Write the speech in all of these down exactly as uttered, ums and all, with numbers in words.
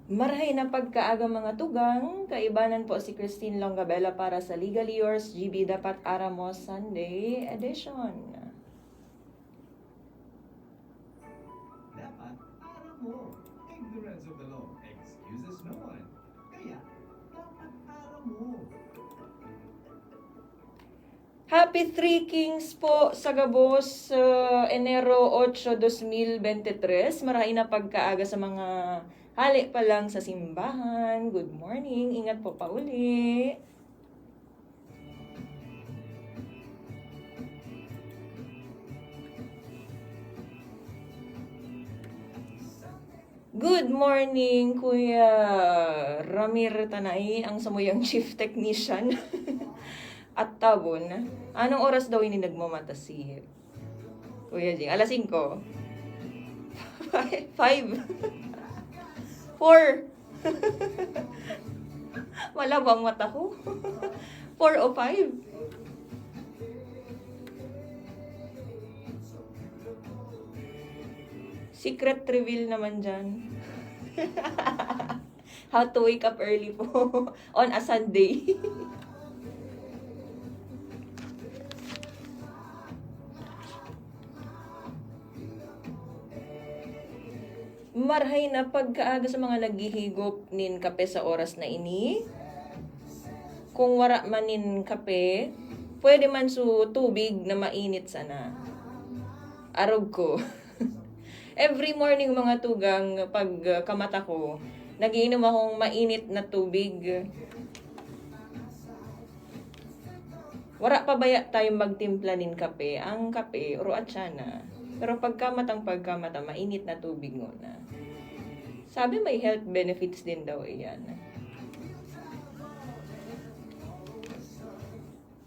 Marahay na pagkaaga, mga tugang. Kaibanan po si Christine Longabella para sa Legally Yours, G B Dapat Aram Mo Sunday Edition. Dapat aram mo. Ignorance of the law excuses no one. Kaya, dapat aram mo. Happy Three Kings po sa gabos, ah, Enero otso, dos mil bente tres. Marahay na pagkaaga sa mga hali pa lang sa simbahan. Good morning. Ingat po pauli. Good morning, Kuya Ramir Tanay, ang samuyang chief technician at tabon. Anong oras daw ini nagmamata si Kuya Jing? Alas singko? Five? Four? Malabo ang mata ko. Four o five? Secret reveal naman dyan. How to wake up early po on a Sunday. Marahay na pagkaaga sa mga naghihigop nin kape sa oras na ini. Kung wara man nin kape, pwede man su tubig na mainit sana. Arog ko. Every morning, mga tugang, pag, ah, kamata ko, nagiinom akong mainit na tubig. Wara pa baya tayo magtimpla nin kape. Ang kape, oro at siya na. Pero pagkamatang pagkamata, mainit na tubig ngona. Sabi may health benefits din daw iyan.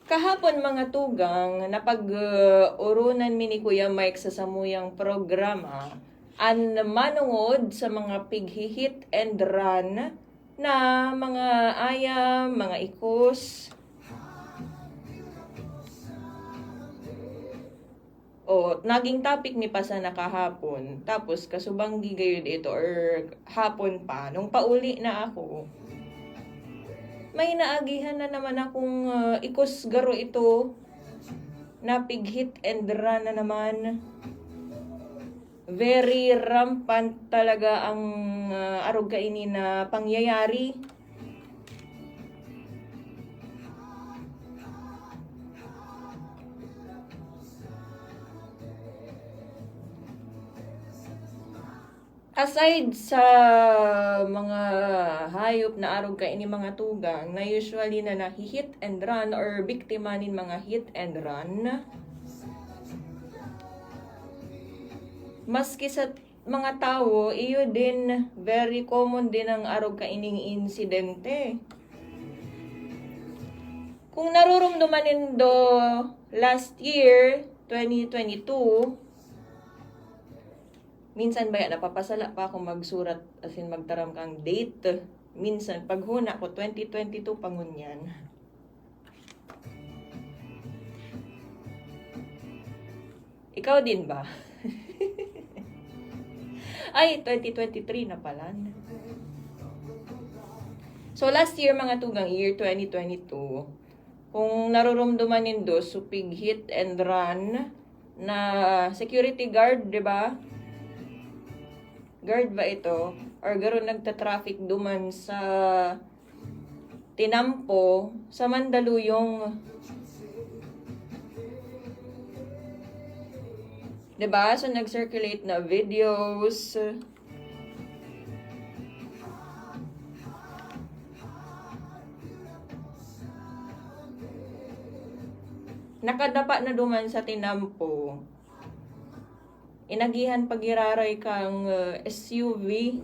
Kahapon, mga tugang, napag-, uh, urunan mi ni Kuya Mike sa samuyang programa an manongod sa mga pig-hit and run na mga ayam, mga ikos. O, naging topic ni pa sana kahapon. Tapos, kasubanggi gayud ito or hapon pa, nung pauli na ako, may naagihan na naman akong, ah, ikos garo ito. Na pig-hit and run na naman. Very rampant talaga ang, ah, arog kaini na pangyayari. Aside sa mga hayop na arog kaini, mga tugang, na usually na nahi-hit and run or biktima nin mga hit and run, maski sa mga tawo, iyo din, very common din ang arog kaining insidente. Kung narurumduman nindo, last year, twenty twenty-two, minsan baya napapasala pa ako magsurat, as in magtaram kang date. Minsan, paghuna ko, twenty twenty-two pa ngunyan. Ikaw din ba? Ay, twenty twenty-three na pala. So, last year, mga tugang, year twenty twenty-two, kung narurumduman nindo, supig hit and run na security guard, di ba? Guard ba ito? Or garo nagta-traffic duman sa tinampo sa Mandaluyong. Diba? So, nag-circulate na videos. Nakadapa na duman sa tinampo. Inagihan pagiraray kang, uh, S U V.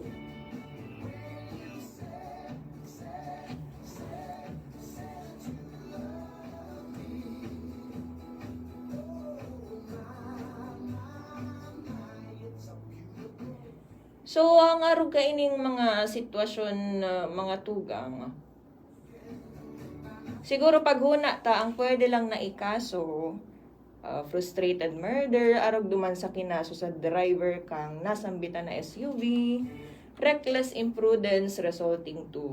So, ang arog kaining mga sitwasyon, uh, mga tugang, siguro paghuna ta, ang pwede lang na ikaso, ah, frustrated murder, arog duman sa kinaso sa driver kang nasambitan na S U V, Reckless imprudence resulting to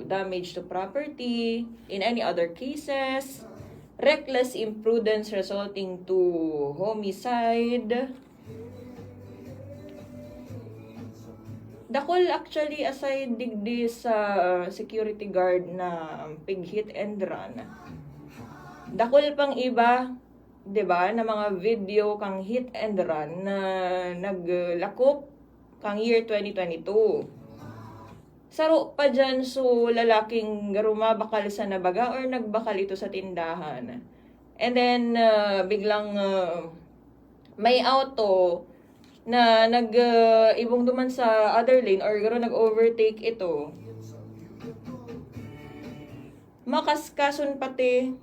damage to property. In any other cases, reckless imprudence resulting to homicide. Dakul actually, aside digdi sa security guard na pig-hit and run, dakul pang iba, 'di ba, na mga video kan hit and run na naglakop kan year twenty twenty-two. Saro pa diyan, so, lalaking garo mabakal sana baga or nagbakal ito sa tindahan. And then, ah, biglang, ah, may auto na nag, ah, ibong duman sa other lane or garo nag-overtake ito. Makaskason pati.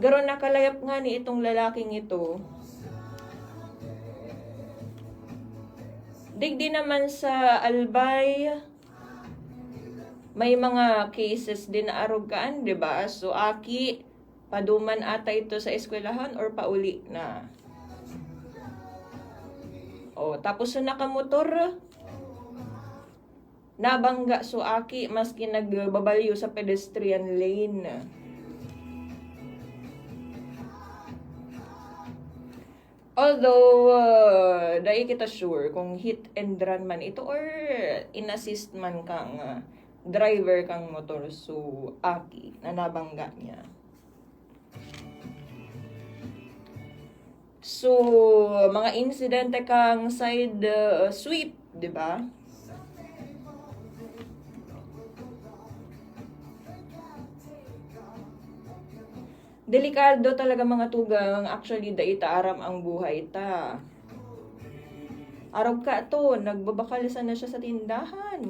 Garo nakalayap ngani itong lalaking ito. Digdi naman sa Albay, may mga cases din na arog kaan, 'di ba? So, aki, paduman ata ito sa eskwelahan or pauli na. Oh, tapos sa nakamotor, nabangga so aki maski nagbabalyo sa pedestrian lane. Although, ah, dai kita sure kung hit and run man ito or in-assist man kang, ah, driver kang motor so aki na nabangga niya. So, mga insidente kang side, ah, sweep, 'di ba? Delikado talaga, mga tugang. Actually, dai ta aram ang buhay ta. Arog ka to, nagbabakal sana siya sa tindahan.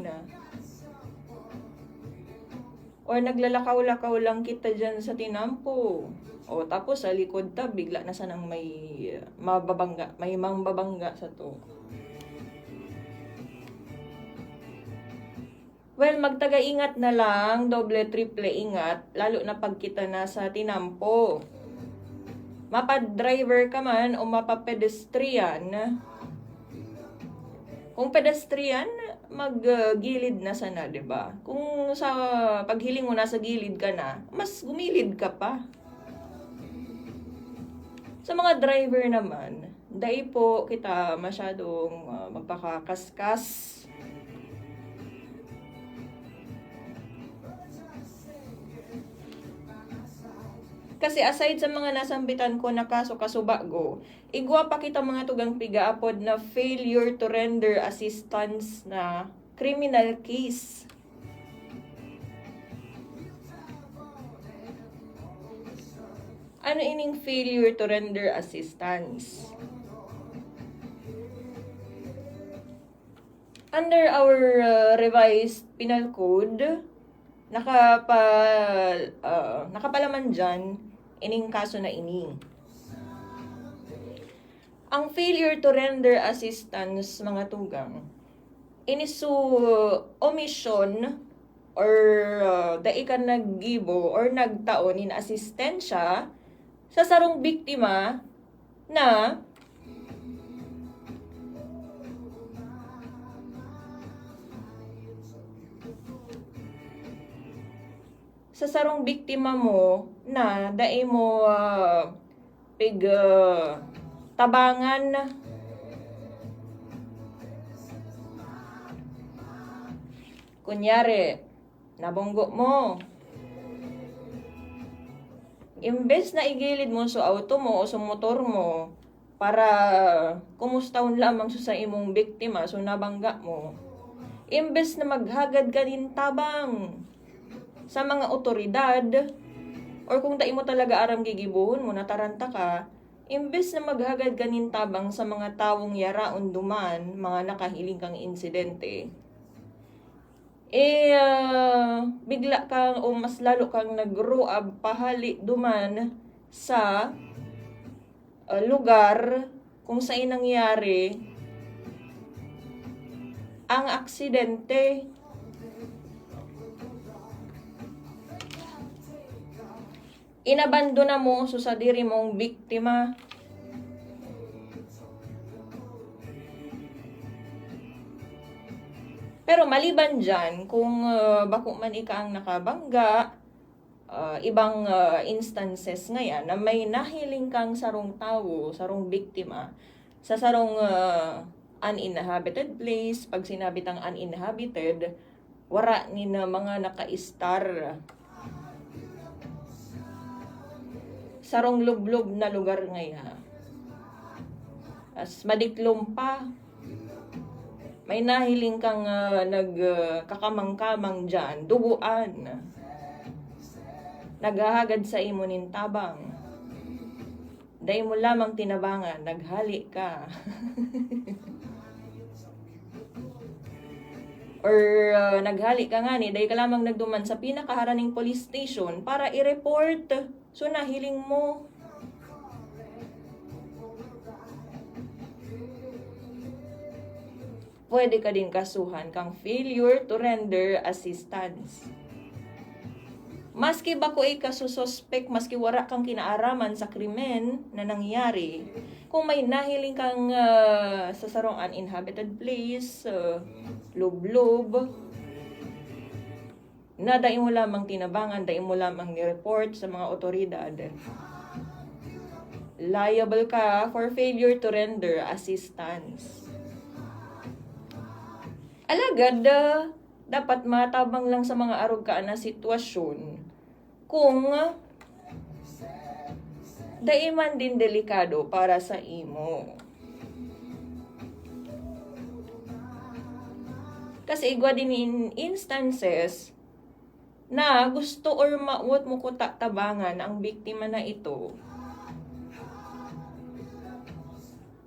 Or naglalakaw-lakaw lang kita diyan sa tinampo. O, tapos sa likod ta, bigla na sanang may mababangga, may mangbabangga sato. Well, magtaga-ingat na lang, doble, triple ingat, lalo na pag kita na sa tinampo. Mapa-driver ka man o mapa-pedestrian, kung pedestrian, mag, ah, gilid na sana, 'di ba? Kung sa paghiling mo, nasa gilid ka na, mas gumilid ka pa. Sa mga driver naman, dai po kita masyadong, ah, magpakakaskas. Kasi aside sa mga nasambitan ko na kaso kasubago, igwa pa kita, mga tugang, pigaapod na failure to render assistance na criminal case. Ano ining failure to render assistance? Under our, uh, revised penal code, nakapa-, uh, nakapalaman dyan ining kaso na ini. Ang failure to render assistance, mga tugang, ini su omission or, uh, dai ka naggibo or nagtao nin asistensya sa sarong biktima na sa sarong biktima mo na dai mo, ah, pig, ah, tabangan. Kunyari, nabunggo mo. Imbes na igilid mo so auto mo o so motor mo para kumustahon lamang so sa imong biktima, so nabangga mo, imbes na maghagad ka nin tabang sa mga otoridad, or kung dai mo talaga aram gigibohon mo, nataranta ka, imbes na maghagad ka nin tabang sa mga tawong yaraon duman, mga nakahiling kang insidente, eh, ah, bigla kang o mas lalo kang nag-roab pahali duman sa, ah, lugar kung saan nangyari ang aksidente. Inabandona mo so sadiri mong biktima. Pero maliban diyan, kung, ah, bako man ika ang nakabangga, ah, ibang, ah, instances ngayan na may nahiling kang sarong tawo, sarong biktima, sa sarong, ah, uninhabited place, pag sinabi tang uninhabited, wara nin, ah, mga nakaistar. Sarong lublob na lugar ngaya. As madiklom pa, may nahiling kang, ah, nag, ah, kakamang-kamang diyan, dugoan. Naghahagad sa imo nin tabang. Dai mo lamang tinabangan, naghali ka. Or, ah, naghali ka ngani, dai ka lamang nagduman sa pinakaharaning police station para i-report. So, nahiling mo. Pwede ka din kasuhan kang failure to render assistance. Maski bako ika sususpek, maski wara kang kinaaraman sa krimen na nangyari, kung may nahiling kang, ah, sa sarong uninhabited place, ah, lublob, na dai mo lamang tinabangan, dai mo lamang ni-report sa mga otoridad, liable ka for failure to render assistance. Alagad, ah, dapat matabang lang sa mga arog ka na sitwasyon kung dai man din delikado para sa imo. Kasi igwa din in instances na gusto or mawot mo kuta tabangan ang biktima na ito.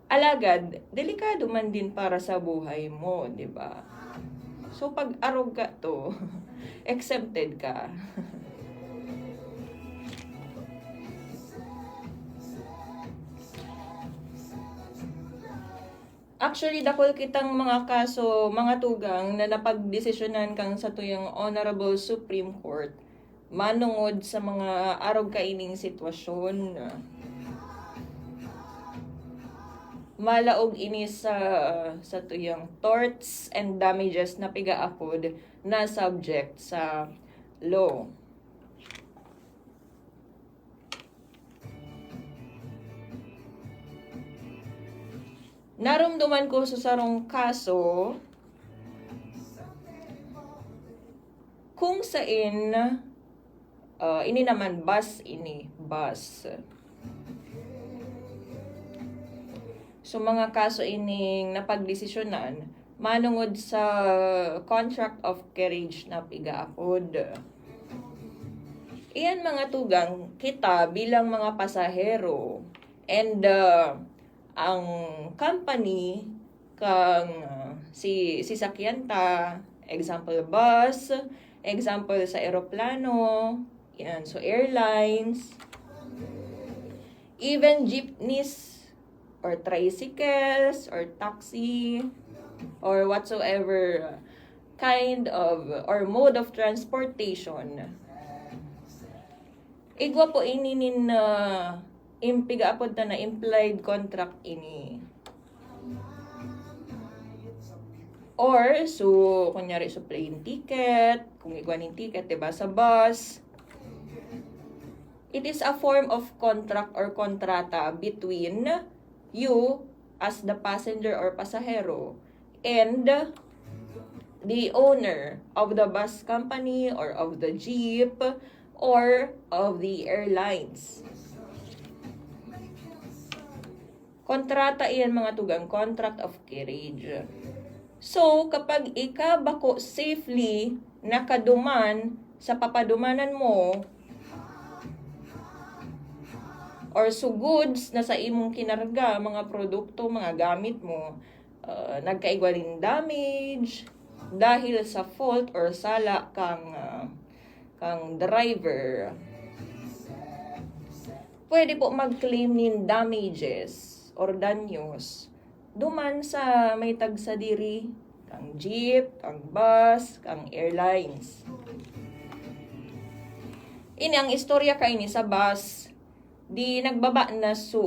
Alagad, delikado man din para sa buhay mo, di ba? So, pag arog ka to, exempted ka. Actually, dakul kitang mga kaso, mga tugang na napagdesisyonan kan satuyang Honorable Supreme Court manongod sa mga arog kaining sitwasyon. Malaog ini sa, satuyang torts and damages na pigaapod na subject sa law. Narumduman ko sa sarong kaso kung sain, ah, ini naman, bus ini, bus. So, mga kaso ining napagdesisyonan manongod sa contract of carriage na pigaapod. Iyan, mga tugang, kita bilang mga pasahero and, ah, ang company kang, ah, si, sisakyan ta, example, bus, example, sa eroplano, yan, so airlines, even jeepneys, or tricycles, or taxi, or whatsoever kind of, or mode of transportation. Igwa po ini nin, ah, im-, pigaapod ta na implied contract ini. Or, so, kunyari, so plane ticket, kung igwa nin ticket, diba, sa bus. It is a form of contract or kontrata between you as the passenger or pasahero and the owner of the bus company or of the jeep or of the airlines. Kontrata iyan, mga tugang, contract of carriage. So, kapag ika bako safely nakaduman sa papadumanan mo, or so goods na sa imong kinarga, mga produkto, mga gamit mo, ah, nagkaigwa nin damage dahil sa fault or sala kang, ah, kang driver, pwede po mag-claim nin damages or danyos duman sa may tagsadiri, kang jeep, kang bus, kang airlines. Ini ang istorya kaini sa bus, di nagbaba na su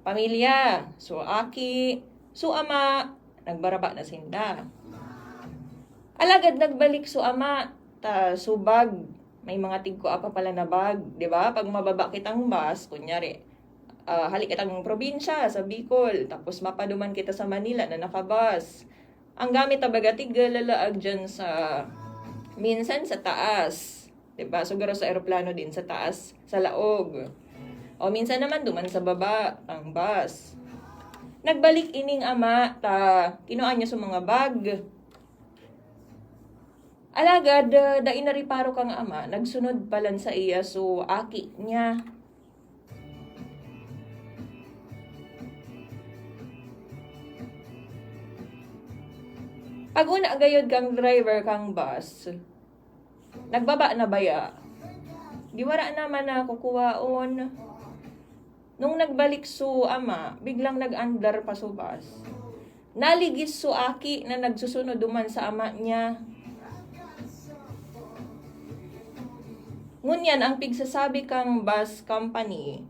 pamilya, su aki, su ama, nagbaraba na sinda. Alagad nagbalik so ama, ta so bag, may mga tigkua pa pala na bag, di ba? Pag mababa kitang bus, kunyari, ah, hali kitang probinsya sa Bicol, tapos mapaduman kita sa Manila na nakabus. Ang gamit ta baga, tiglalalaag dyan sa, minsan sa taas, di ba? Siguro sa eroplano din, sa taas, sa laog. O minsan naman, duman sa baba, ang bus. Nagbalik ining ama, ta kinuha niya sa mga bag. Alagad, ah, dai nariparo kang ama, nagsunod palan saiya so aki niya. Pag-una gayod kang driver kang bus, nagbaba na baya. Di wara naman na kukuhaon. Nung nagbalik so ama, biglang nag-andar pa so bus. Naligis so aki na nagsusunod duman sa ama niya. Ngunyan, ang pigsasabi kang bus company,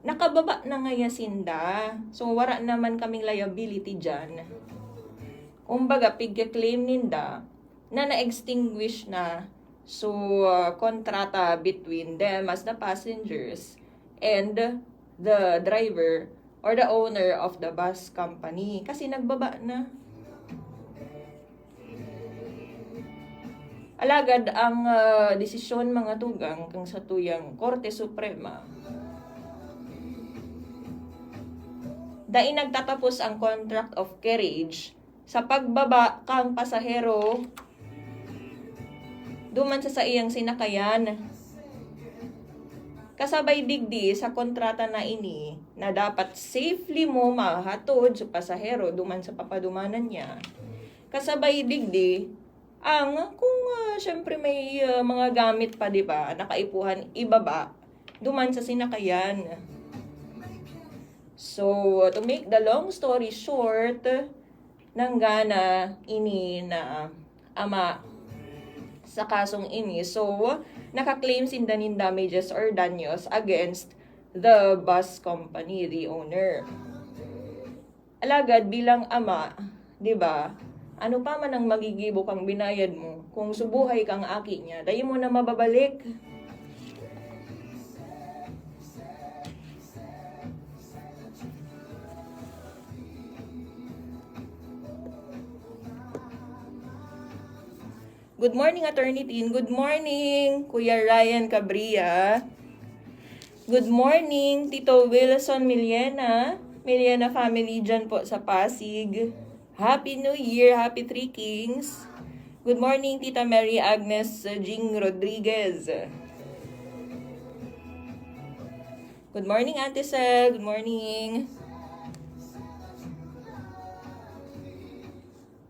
nakababa na ngaya sinda. So, wara naman kaming liability dyan. Kumbaga, pigka-claim ninda na na-extinguish na so, ah, kontrata between them as the passengers and the driver or the owner of the bus company. Kasi nagbaba na. Alagad ang, ah, desisyon, mga tugang, kang satuyang Korte Suprema, dai nagtatapos ang contract of carriage sa pagbaba kang pasahero duman sa saiyang sinakayan. Kasabay digdi sa kontrata na ini na dapat safely mo mahatod sa pasahero duman sa papadumanan niya. Kasabay digdi, ang kung, ah, syempre may, ah, mga gamit pa, di ba, nakaipuhan, ibaba duman sa sinakayan. So, to make the long story short, nanggana ini na ama sa kasong ini. So, naka-claim sinda nin damages or danyos against the bus company, the owner. Alagad bilang ama, di ba, ano pa man ang magigibo kang binayad mo, kung subuhay kang aki niya, dai mo na mababalik. Good morning, Attorney Tin. Good morning, Kuya Ryan Cabria. Good morning, Tito Wilson Miliena. Miliena family dyan po sa Pasig. Happy New Year, Happy Three Kings. Good morning, Tita Mary Agnes Jing Rodriguez. Good morning, Ate Sel. Good morning.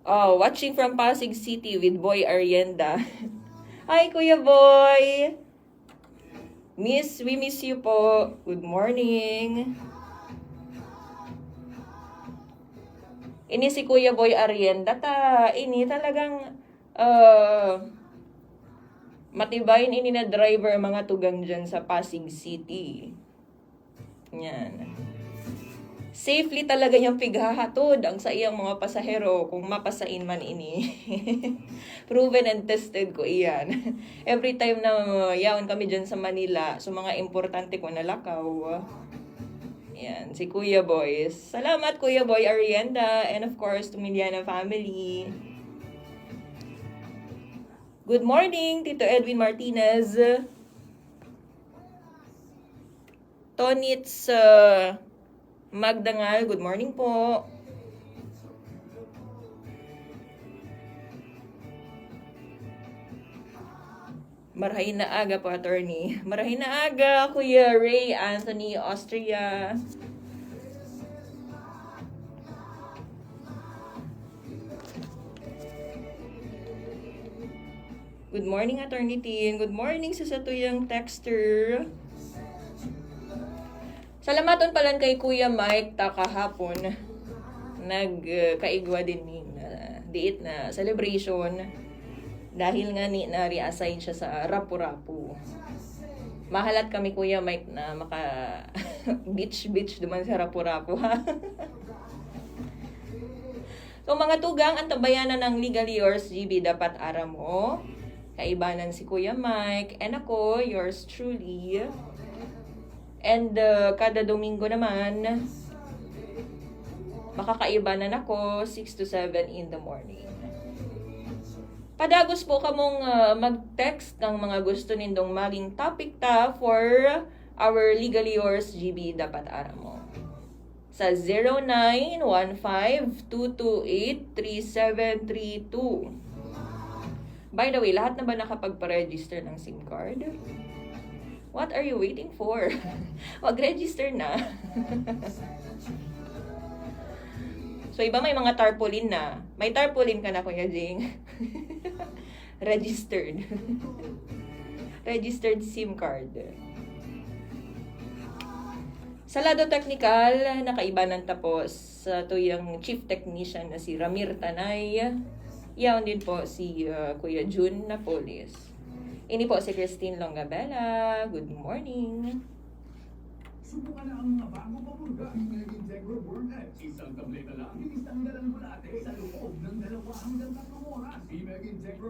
Oh, watching from Pasig City with Boy Arienda. Hi, Kuya Boy! Miss, we miss you po. Good morning. Ini si Kuya Boy Arienda ta, ini talagang, ah, matibay ini na driver, mga tugang dyan sa Pasig City. Yan. Safely talaga niyang pighahatod ang saiyang mga pasahero kung mapasain man ini. Proven and tested ko iyan. Every time na yaon kami dyan sa Manila, sa mga importante ko na lakaw. Yan, si Kuya Boy. Salamat, Kuya Boy Arienda. And of course, to Miliana family. Good morning, Tito Edwin Martinez. Tonits, uh, Magdangal, good morning po. Marahay na aga po, attorney. Marahay na aga, Kuya Ray Anthony Austria. Good morning, Attorney Tin. Good morning sa satuyang texter. Salamaton palan kay Kuya Mike ta kahapon. Nag, uh, kaigwa din nin, uh, diit na celebration. Dahil nga ni na-reassign siya sa Rapu-Rapu. Mahalat kami, Kuya Mike, na maka beach-beach duman sa Rapu-Rapu, ha? So, mga tugang, antabayanan ng Legally Yours G B Dapat Aram Mo. Kaibanan si Kuya Mike, and ako, yours truly. And uh, kada Domingo naman, makakaibanan ako six to seven in the morning. Padagos po kamong uh, mag-text ng mga gusto nindong maging topic ta for our Legally Yours G B Dapat Aram Mo. Sa zero nine one five two two eight three seven three two. By the way, lahat na ba nakapagpa-register ng SIM card? What are you waiting for? Mag-register na. So, iba may mga tarpaulin na. May tarpaulin ka na, Kuya Jing. Registered. Registered SIM card. Sa lado teknikal, nakaibanan ta po sa tuyang chief technician na si Ramir Tanay. Yaon din po si uh, Kuya Jun Napoles. Ini po si Christine Longabella. Good morning. Subukan na ang mga bago pamulga. Imeg Integro Burn X. Isang tableta lang, bilis tanggal ang bulate sa loob ng dalawa hanggang tatlong oras. Imeg Integro